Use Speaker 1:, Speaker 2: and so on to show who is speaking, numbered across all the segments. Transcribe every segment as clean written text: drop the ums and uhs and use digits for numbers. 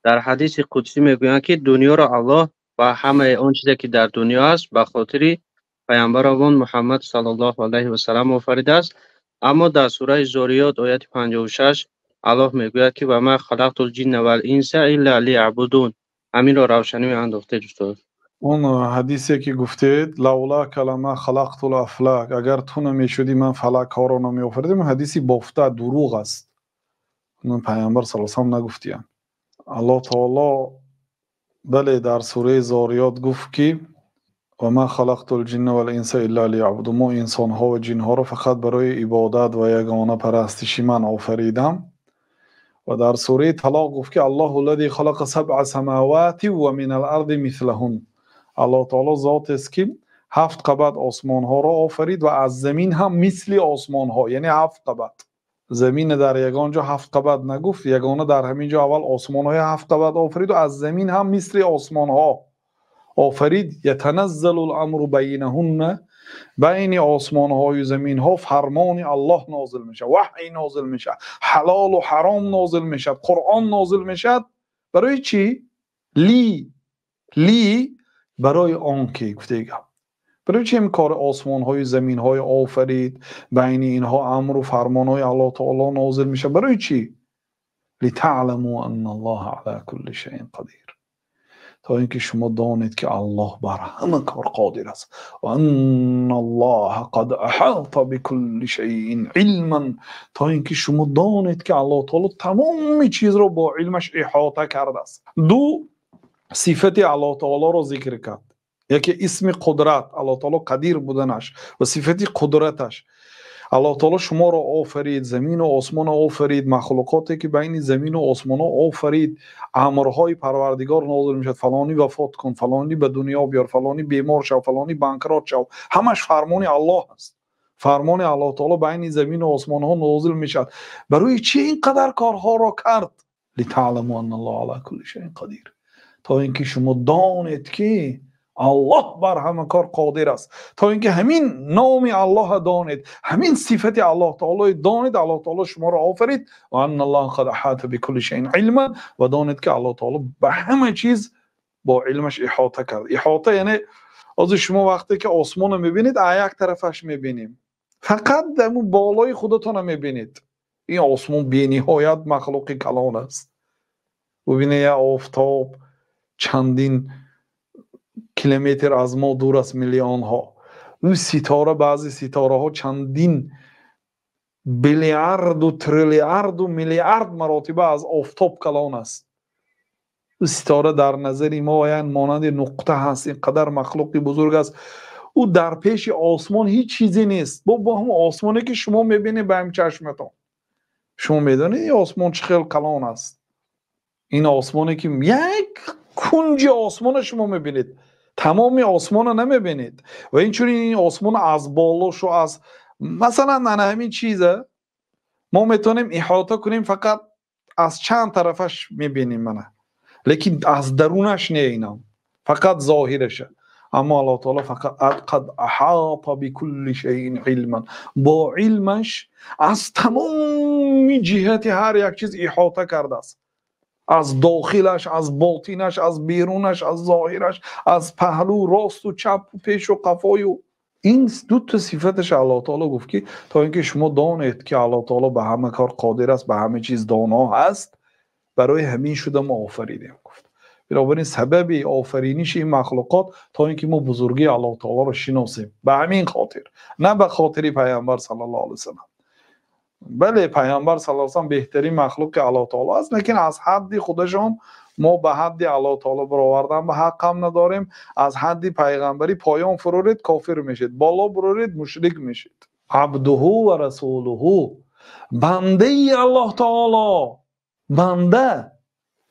Speaker 1: Дар ҳадиси қудсӣ мегӯянд, ки дунёро Аллоҳ ва ҳамаи он чизе ки дар дунё аст ба хотири паёмбарамон Муҳаммад саллаллоҳу алайҳи васаллам офаридааст. Аммо дар сураи Зориёт ояти 56 Аллоҳ мегӯяд, ки ва ма халақтул ҷинна вал инса илла лияъбудун. Ҳаминро равшанӣ меандохтед, устод.
Speaker 2: Он ҳадисе ки гуфтед, лавлака лама халақтул афлак, агар ту намешудӣ ман фалакҳоро намеофаридам, ҳадиси бофта, дурӯғ аст. Паёмбар саллаллоҳу алайҳи васаллам нагуфтиянд. Аллоҳ таоло бале дар сураи Зориёт гуфт, ки ва ма халақтул ҷинна вал инса илла лияъбудун, мо инсонҳо ва ҷинҳоро фақат барои ибодат ва ягона парастиши ман офаридам. Ва дар сураи Талоқ гуфт, ки Аллоҳу аллази халақа сабъа самавати ва минал арзи мислаҳун. Аллоҳ таоло зотест, ки 7 қабат осмонҳоро офарид ва аз замин ҳам мисли осмонҳо, яъне 7 қабат. Замин дар ягон ҷо 7 қабат нагуфт, ягона дар ҳамин ҷо аввал осмонҳои 7 қабат офарид ва аз замин ҳам мисли осмонҳо офарид. Ятаназзалу л-амру байнаҳунна, байни осмонҳою заминҳо фармони Аллоҳ нозил мешавад, ваҳй нозил мешавад, ҳалолу ҳаром нозил мешавад, Қуръон нозил мешавад. Барои чӣ? Ли барои он ки гуфтаи гап. Барои чӣ ин кори осмонҳою заминҳои офарид, байни инҳо амру фармонҳои Аллоҳ таоло нозил мешавад? Барои чӣ? Литаъламу анналлоҳа ала кулли шайъин қадир. То ин ки шумо донед, ки Аллоҳ бар ҳама кор қодир аст. Ва анналлоҳа қад аҳата бикулли шайъин илман. То ин ки шумо донед, ки Аллоҳ таоло тамоми чизро бо илмаш иҳота кардааст. Ду сифати Аллоҳ таолоро зикр кард. Яке исми қудрат, Аллоҳ таоло қадир буданаш, ва сифати қудраташ. Аллоҳ таоло шуморо офарид, замину осмонро офарид, махлуқоте ки байни замину осмонҳо офарид, амрҳои Парвардигор нозил мешавад. Фалонӣ вафот кун, фалонӣ ба дунё биёр, фалонӣ бемор шав, фалонӣ банкрот шав. Ҳамаш фармони Аллоҳ аст. Фармони Аллоҳ таоло байни замину осмонҳо нозил мешавад. Барои чӣ ин қадар корҳоро кард? Литаъламу анналлоҳа ала кулли шайъин қадир. То ин ки шумо донед, ки Аллоҳ бар ҳама кор қодир аст. То ин ки ҳамин номи Аллоҳро донед, ҳамин сифати Аллоҳ таолоро донед, Аллоҳ таоло шуморо офарид. Ва анналлоҳа қад аҳата бикулли шайъин илман. Ва донед, ки Аллоҳ таоло ба ҳама чиз бо илмаш иҳота кард. Иҳота яъне ҳозир шумо вақте ки осмонро мебинед, аз як тарафаш мебинем, фақат ҳамун болои худатонро мебинед. Ин осмон бениҳоят махлуқи калон аст. Бубинед, як офтоб чандин километр аз мо дур аст, миллионҳо. Ӯ ситора, баъзе ситораҳо чандин билиарду триллиарду миллиард маротиба аз офтоб калон аст. Ӯ ситора дар назари мо як монанди нуқта ҳаст, ин қадар махлуқи бузург аст. Ӯ дар пеши осмон ҳеҷ чизе нест. Бо ҳамон осмоне ки шумо мебинед ба ҳам чашматон, шумо медонед ин осмон чӣ хел калон аст. Ин осмоне ки як кунҷи осмонро шумо мебинед, тамоми осмонро намебинед. Ва инчунин ин осмон аз болошу аз масалан ана ҳамин чиза мо метавонем иҳота кунем, фақат аз чанд тарафаш мебинем мана, лекин аз дарунаш не, инам фақат зоҳираша. Аммо Аллоҳ таоло фақат қад аҳата бикулли шайъин илман, бо илмаш аз тамоми ҷиҳати ҳар як чиз иҳота кардааст. Аз дохилаш, аз ботинаш, аз берунаш, аз зоҳираш, аз паҳлӯ, росту чапу, пешу қафою. Ин дута сифаташ Аллоҳ таоло гуфт, ки то ин ки шумо донед, ки Аллоҳ таоло ба ҳама кор қодир аст, ба ҳама чиз доно ҳаст. Барои ҳамин шуда мо офаридем, гуфт. Бинобар ин сабаби офариниши ин махлуқот то ин ки мо бузургии Аллоҳ таолоро шиносем. Ба ҳамин хотир, на ба хотири Пайғамбар саллаллоҳу алайҳи васаллам. Бале, Пайғамбар саллаллоҳу алайҳи васаллам беҳтарин махлуқи Аллоҳ таоло аст, лекин аз ҳадди худашон мо ба ҳадди Аллоҳ таоло баровардан ба ҳақ ҳам надорем. Аз ҳадди пайғамбарӣ поён фурӯред, кофир мешед, боло буроред, мушрик мешед. Абдуҳу ва расулуҳу, бандаи Аллоҳ таоло, банда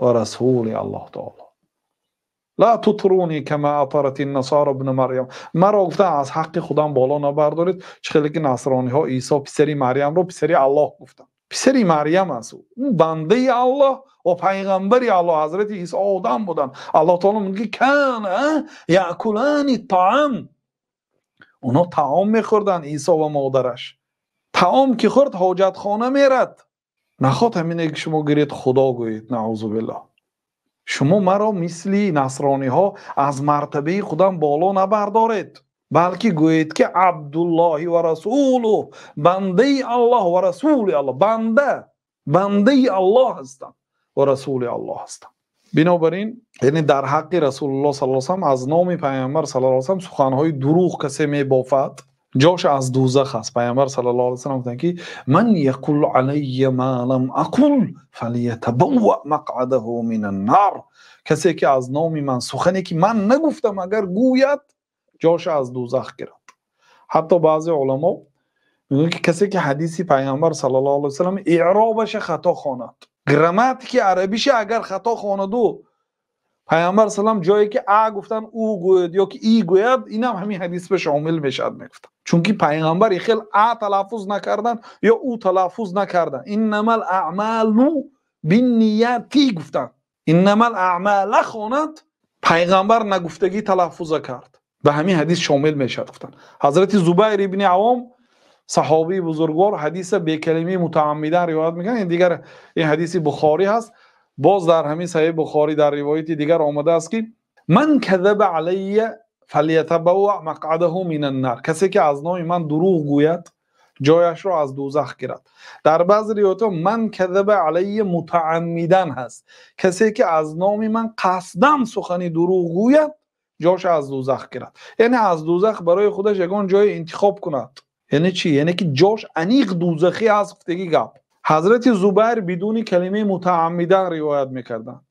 Speaker 2: ва расули Аллоҳ таоло. Ла тутруни кама атарати насара ибн Марьям. Маро гуфтан аз ҳаққи худам боло набардоред, чӣ хеле ки насрониҳо Исо писари Марьямро писари Аллоҳ гуфтанд. Писари Марьям аст ӯ. Ӯ бандаи Аллоҳ ва пайғамбари Аллоҳ. Ҳазрати Исо одам буданд. Аллоҳ таоло мегӯяд кана яъкулани таам. Онҳо таом мехӯрданд, Исо ва модараш. Таом ки хӯрд, ҳоҷатхона мерад. Наход ҳамине ки шумо гиред худо гӯед, наъузу биллоҳ. Шумо маро мисли насрониҳо аз мартабаи худам боло набардоред, балки гӯед ки Абдуллоҳи ва расулуҳ, бандаи Аллоҳ ва расули Аллоҳ, бандаи Аллоҳ ҳастам ва расули Аллоҳ ҳастам. Бинобар ин, яъне дар ҳаққи Расулуллоҳ саллаллоҳу алайҳи васаллам аз номи Паёмбар саллаллоҳу алайҳи васаллам суханҳои дурӯғ касе мебофад, ҷош аз дӯзах аст. Паёмбар саллаллоҳу алайҳи васаллам гуфтанд ки ман яқул алайя ма лам ақул фалятабавва мақъадаҳу минан-нор. Касе ки аз номи ман сухане ки ман нагуфтам агар гӯяд, ҷош аз дӯзах гирад. Ҳатто баъзе уламо мегӯянд ки касе ки ҳадиси Паёмбар саллаллоҳу алайҳи васаллам иъробаш хато хонад, грамматики арабиша агар хато хонаду Паёмбар саллам ҷое ки а гуфтан ӯ гӯяд ё ки и гӯяд, инам ҳамин ҳадис ба шомил мешавад мегуфтанд. Чунки Паёмбар и хел а талаффуз накардан ё ӯ талаффуз накардан. Иннамал аъмалу биннияти гуфтанд. Иннамал аъмала хонад, Паёмбар нагуфтагӣ талаффуза кард. Ба ҳамин ҳадис шомил мешавад гуфтанд. Ҳазрати Зубайр ибни Авом саҳобии бузургвор ҳадиса бекалимаи мутааммидан ривоят мекунанд. Ин дигар ин ҳадиси Бухорӣ ҳаст. Боз дар ҳамин Саҳеҳи Бухорӣ дар ривояти дигар омадааст ки ман казаба алайя фалятабавва мақъадаҳу минан-нор. Касе ки аз номи ман дурӯғ гӯяд, ҷояшро аз дӯзах гирад. Дар баъзе ривоятҳо ман казаба алайя мутааммидан ҳаст. Касе ки аз номи ман қасдан сухани дурӯғ гӯяд, ҷояш аз дӯзах гирад. Яъне аз дӯзах барои худаш ягон ҷое интихоб кунад. Яъне чӣ? Яъне ки ҷош аниқ дӯзахӣ аст гуфтагӣ гап. Ҳазрати Зубайр бидуни калимаи мутааммидан ривоят мекарданд.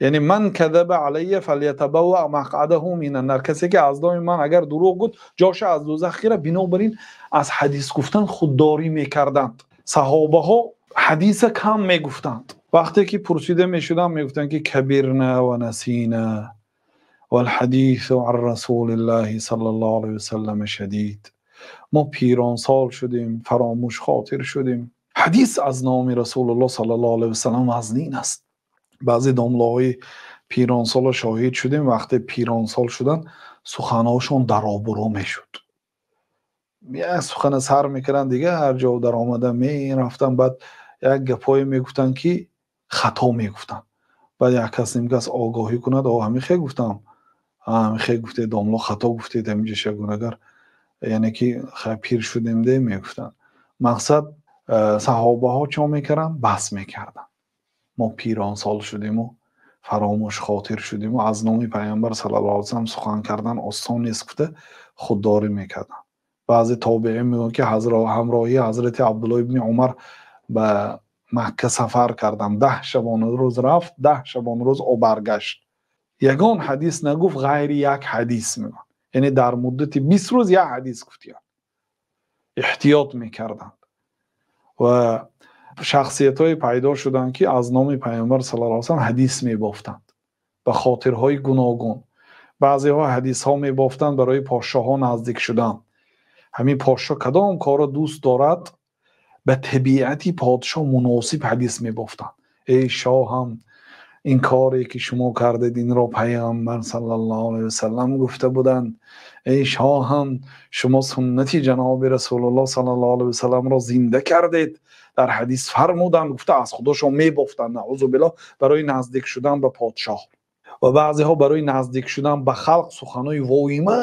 Speaker 2: Яъне ман казаба алайя фалятабавва мақъадаҳу минан-нор. Касе ки аз номи ман агар дурӯғ гуфт, ҷоша аз дӯзах гирад. Бинобар ин аз ҳадис гуфтан худдорӣ мекарданд. Саҳобаҳо ҳадиса кам мегуфтанд. Вақте ки пурсида мешуданд, мегуфтанд ки кабирна ва насина валҳадису ан расулиллаҳи саллаллоҳу алайҳи васаллам шадид. Мо пиронсол шудем, фаромӯш хотир шудем. Ҳадис аз номи Расулуллоҳ саллаллоҳу алайҳи васаллам вазнин аст. Баъзе домлаҳои пиронсолро шоҳид шудем, вақте пиронсол шуданд, суханҳошон даробуро мешуд. Як сухана сар мекарданд, дигар ҳар ҷо даромада мерафтанд, баъд як гапҳое мегуфтанд ки хато мегуфтанд. Баъд як кас ним кас огоҳӣ кунад, о ҳамин хе гуфтам, ҳамин хе гуфтед, домло хато гуфтед, ҳаминҷа шагунагар, яъне ки пир шудем де мегуфтанд. Мақсад саҳобаҳо чо мекарданд? Бас мекарданд. Мо пиронсол шудему фаромӯш хотир шудему аз номи Паёмбар саллаллоҳу алайҳи васаллам сухан кардан осон нест гуфта худдорӣ мекарданд. Баъзе тобеин мегӯянд ки ҳамроҳии ҳазрати Абдуллоҳ ибни Умар ба Макка сафар карданд. 10 шабонарӯз рафт, 10 шабонарӯз баргашт. Ягон ҳадис нагуфт ғайри як ҳадис мегӯянд. Яъне дар муддати 20 рӯз як ҳадис гуфтиянд. Эҳтиёт мекарданд. Ва шахсиятҳое пайдо шуданд ки аз номи Паёмбар саллаллоҳу алайҳи васаллам ҳадис мебофтанд ба хотирҳои гуногун. Баъзеҳо ҳадисҳо мебофтанд барои подшоҳо наздик шудан. Ҳамин подшоҳ кадом корро дӯст дорад, ба табиати подшоҳ муносиб ҳадис мебофтанд. Эй шоҳам, ин коре ки шумо кардед, инро Паёмбар саллаллоҳу алайҳи васаллам гуфта буданд. Эй шоҳам, шумо суннати ҷаноби Расулуллоҳ саллаллоҳу алайҳи васалламро зинда кардед, дар ҳадис фармуданд, гуфта аз худошон мебофтанд, наъузу биллоҳ, барои наздик шудан ба подшоҳ. Ва баъзеҳо барои наздик шудан ба халқ суханои воима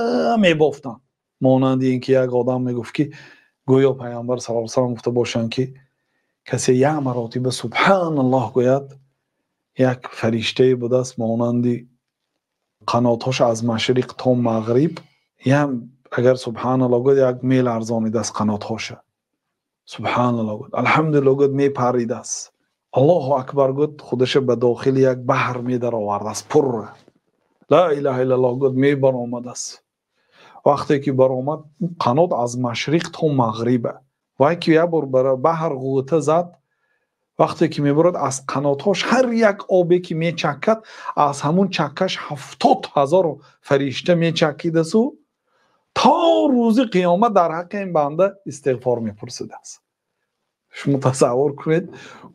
Speaker 2: мебофтанд. Монанди ин ки як одам мегуфт ки гӯё Паёмбар саллаллоҳу алайҳи васаллам гуфта бошанд ки касе як маротиба субҳаналлоҳ гӯяд, як фариштае будааст монанди қанотҳош аз машриқ то мағриб, ям агар субҳаналлоҳ гӯяд, як мел арзонидааст қанотҳоша. Субҳаналлоҳ гӯяд, алҳамдулиллоҳ гӯяд, мепаридааст. Аллоҳу акбар гӯяд, худаша ба дохили як баҳр медаровардааст пурра. Ла илаҳа иллаллоҳ гӯяд, мебаромадааст. Вақте ки баромад, қанот аз машриқ то мағриба. Вай ки як бор баҳр ғӯта зад, вақте ки мебарад аз қанотҳош ҳар як обе ки мечаккад, аз ҳамун чаккаш 70 000 фаришта мечаккидасу то рӯзи қиёмат дар ҳаққи ин банда истиғфор мепурсидааст. Шумо тасаввур кунед,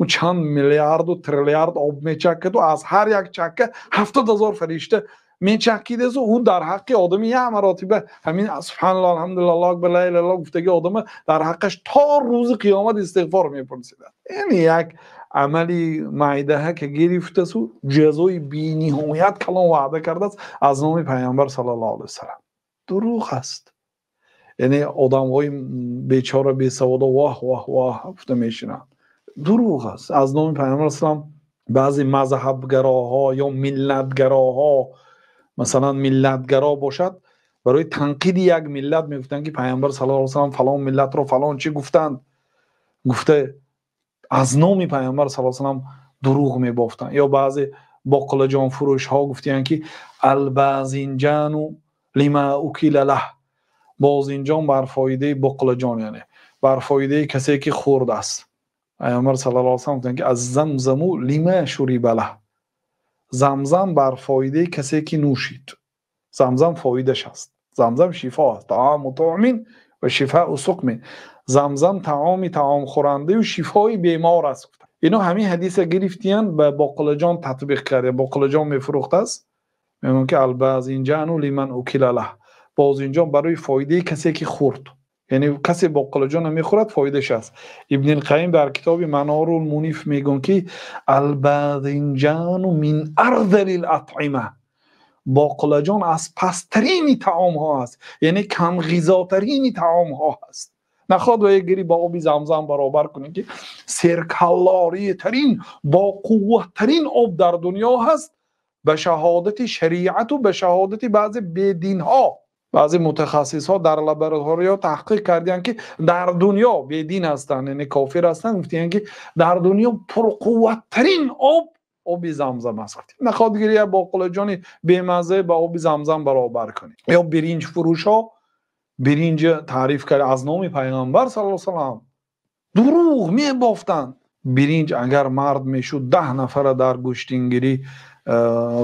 Speaker 2: ӯ чанд миллиарду триллиард об мечаккаду аз ҳар як чакка 70 000 фаришта Мечакидасу ӯ дар ҳаққи одами як маротиба ҳамин субҳаналлоҳ, алҳамдулиллоҳ, аллоҳу акбар, ла илаҳа иллаллоҳ гуфтаги одама дар ҳаққаш то рӯзи қиёмат истиғфор мепурсидад. Яъне як амали майдаҳа ки гирифтасу ҷазои бениҳоят калон ваъда кардааст аз номи пайғамбар саллаллоҳу алайҳи васаллам. Дурӯғ аст. Яъне одамҳои бечора бесаводо воҳ воҳ воҳ гуфта мешинанд. Дурӯғ аст. Аз номи пайғамбар саллаллоҳу алайҳи васаллам баъзе мазҳабгароҳо ё миллатгароҳо, масалан миллатгаро бошад, барои танқиди як миллат мегуфтанд ки пайғамбар саллаллоҳу алайҳи васаллам фалон миллатро фалон чӣ гуфтанд, гуфта аз номи пайғамбар саллаллоҳу алайҳи васаллам дурӯғ мебофтанд. Ё баъзе боқилаҷонфурӯшҳо гуфтиянд ки албазинҷану лима укила лаҳ, бозинҷон бар фоидаи боқилаҷон, яъне бар фоидаи касе ки хӯрд аст. Пайғамбар саллаллоҳу алайҳи васаллам гуфтанд ки аззамзаму лима шуриба лаҳ, замзам бар фоидаи касе ки нӯшид. Замзам фоидаш аст. Замзам шифо аст. Таому туъмин ва шифоу суқмин. Замзам таоми таомхӯрандаю шифои бемор аст. Ино ҳамин ҳадиса гирифтиянд, ба боқилаҷон татбиқ кард. Боқилаҷон мефурӯхтааст, мегӯянд ки албазинҷану лиман укила лаҳ, бозинҷон барои фоидаи касе ки хӯрд. Яъне касе боқилаҷонро мехӯрад, фоидаш аст. Ибни Қайим дар китоби Манорул Муниф мегӯянд ки албазинҷану мин арзалил атъима, боқилаҷон аз пасттарини таомҳо аст, яъне камғизотарини таомҳо аст. Нахоҳад ва як гири ба оби замзам баробар кунем ки серкалоритарин, боқувваттарин об дар дунё ҳаст, ба шаҳодати шариату ба шаҳодати баъзе бединҳо. Баъзе мутахассисҳо дар лабораторияҳо таҳқиқ карданд ки дар дунё бедин ҳастанд, яъне кофир ҳастанд, гуфтанд ки дар дунё пурқувваттарин об оби замзам аст. Нахоҳад гири як боқилаҷони бемаззае ба оби замзам баробар кунем. Ё биринҷ фурӯшҳо биринҷ таъриф кард аз номи пайғамбар саллаллоҳу алайҳи васаллам, дурӯғ мебофтанд. Биринҷ агар мард мешуд 10 нафара дар гӯштингирӣ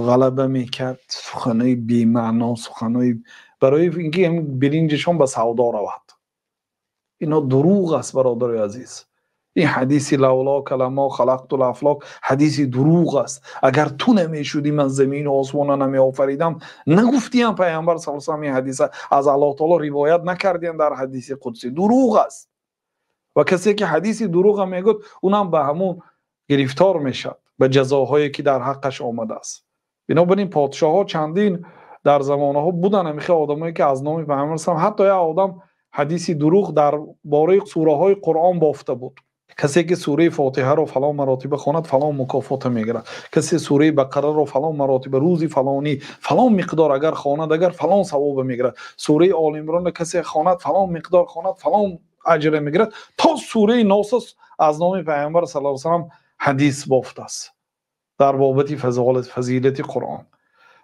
Speaker 2: ғалаба мекард. Суханои бемаъно, суханои барои инки биринҷашон ба савдо равад. Ино дурӯғ аст, бародари азиз. Ин ҳадиси лавлока лама халақтул афлок ҳадиси дурӯғ аст. Агар ту намешудӣ ман замину осмонро намеофаридам, нагуфтиям пайғамбар саллаллоҳу алайҳи васаллам ин ҳадиса аз Аллоҳ таоло ривоят накардиям дар ҳадиси қудсӣ. Дурӯғ аст. Ва касе ки ҳадиси дурӯғ мегӯяд, унам ба ҳамун гирифтор мешавад, ба ҷазоҳое ки дар ҳаққаш омадааст. Бинобар ин подшоҳҳо чандин дар замонаҳо буданд ҳамин хел одамое ки аз номи пайғамбар саллаллоҳу алайҳи васаллам, ҳатто як одам ҳадиси дурӯғ дар бораи сураҳои Қуръон бофта буд. Касе ки сураи Фотиҳаро фалон маротиба хонад, фалон мукофота мегирад. Касе сураи Бақараро фалон маротиба рӯзи фалонӣ фалон миқдор агар хонад, агар фалон савоба мегирад. Сураи Оли Имронро касе хонад, фалон миқдор хонад, фалон аҷра мегирад. То сураи Нос аз номи пайғамбар саллаллоҳу алайҳи васаллам ҳадис бофтааст дар бобати фазилати Қуръон.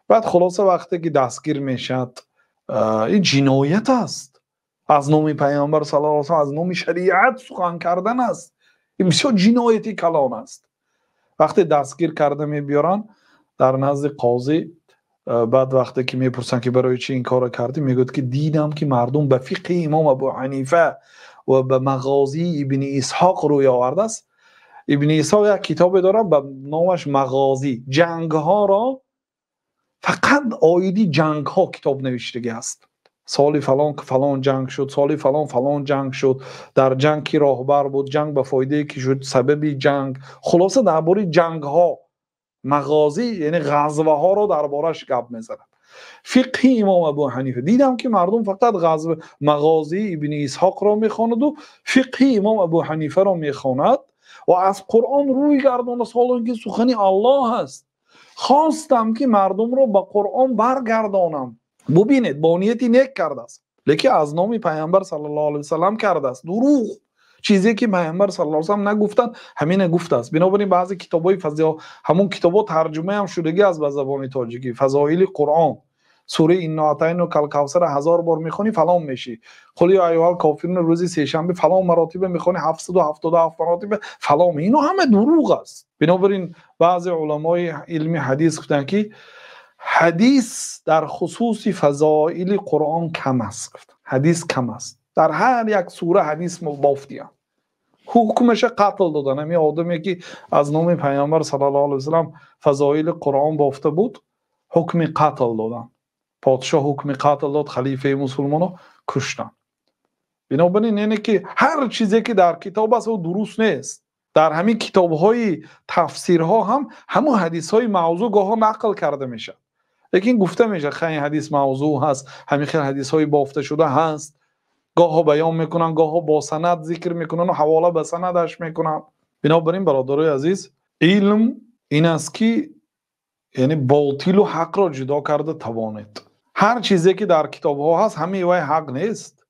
Speaker 2: Баъд хулоса вақте ки дастгир мешавад, ин ҷиноят аст. Аз номи пайғамбар саллаллоҳу алайҳи васаллам, аз номи шариат сухан кардан аст. Ин бисёр ҷинояти калон аст. Вақте дастгир карда мебиёранд дар назди қозӣ, баъд вақте ки мепурсанд ки барои чӣ ин корро кардӣ, мегӯяд ки дидам ки мардум ба фиқҳи имом Абу Ҳанифа ва ба мағозии Ибни Исҳоқ рӯй овардааст. Ибни Исҳоқ як китобе дорад ба номаш Мағозӣ, ҷангҳоро фақат оиди ҷангҳо китоб навиштагӣ аст. Соли фалон фалон ҷанг шуд, соли фалон фалон ҷанг шуд, дар ҷанг ки роҳбар буд, ҷанг ба фоидае ки шуд, сабаби ҷанг, хулоса дар бораи ҷангҳо, мағозӣ яъне ғазваҳоро дар бораш гап мезанад. Фиқҳи имом Абу Ҳанифа дидам ки мардум фақат ғазва мағозии Ибни Исҳоқро мехонаду фиқҳи имом Абу Ҳанифаро мехонад ва аз Қуръон рӯй гардонда, ҳоло ки сухани Аллоҳ аст. Хостам ки мардумро ба Қуръон баргардонам. Бубинед, бо нияти нек кардааст, лекин аз номи пайғамбар саллаллоҳу алайҳи васаллам кардааст. Дурӯғ, чизе ки пайғамбар саллаллоҳу алайҳи васаллам нагуфтанд, ҳамина гуфтааст. Бинобар ин баъзе китобҳои фазил, ҳамон китобҳо тарҷумаам шудагӣ аст ба забони тоҷикӣ. Фазоили Қуръон, сураи Инна атайна кал кавсара 1000 бор мехонӣ фалон мешӣ, қул ё айюҳал кофирун рӯзи сешанбе фалон маротиба мехонӣ 777 маротиба фалон. Ино ҳама дурӯғ аст. Бинобар ин баъзе уламои илми ҳадис гуфтанд ки ҳадис дар хусуси фазоили Қуръон кам аст. Ҳадис кам аст. Дар ҳар як сура ҳадис бофтиянд. Ҳукмаша қатл додан. Ҳамин одаме ки аз номи пайғамбар саллаллоҳу алайҳи васаллам фазоили Қуръон бофта буд, Ҳукми қатл доданд. Подшоҳ ҳукми қатл дод, халифаи мусулмонҳо куштанд. Бинобар ин, яъне ки ҳар чизе ки дар китоб аст, ӯ дуруст нест. Дар ҳамин китобҳои тафсирҳо ҳам ҳамон ҳадисҳои мавзӯъ гоҳо нақл карда мешавад, лекин гуфта мешавад, ха, ин ҳадис мавзӯъ ҳаст, ҳамин хел ҳадисҳои бофта шуда ҳаст. Гоҳо баён мекунанд, гоҳо бо санад зикр мекунанд ва ҳавола ба санадаш мекунанд. Бинобар ин, бародарои азиз, илм ин аст ки яъне ботилу ҳақро ҷудо карда тавонед. Ҳар чизе ки дар китобҳо ҳаст, ҳамаи вай ҳақ нест.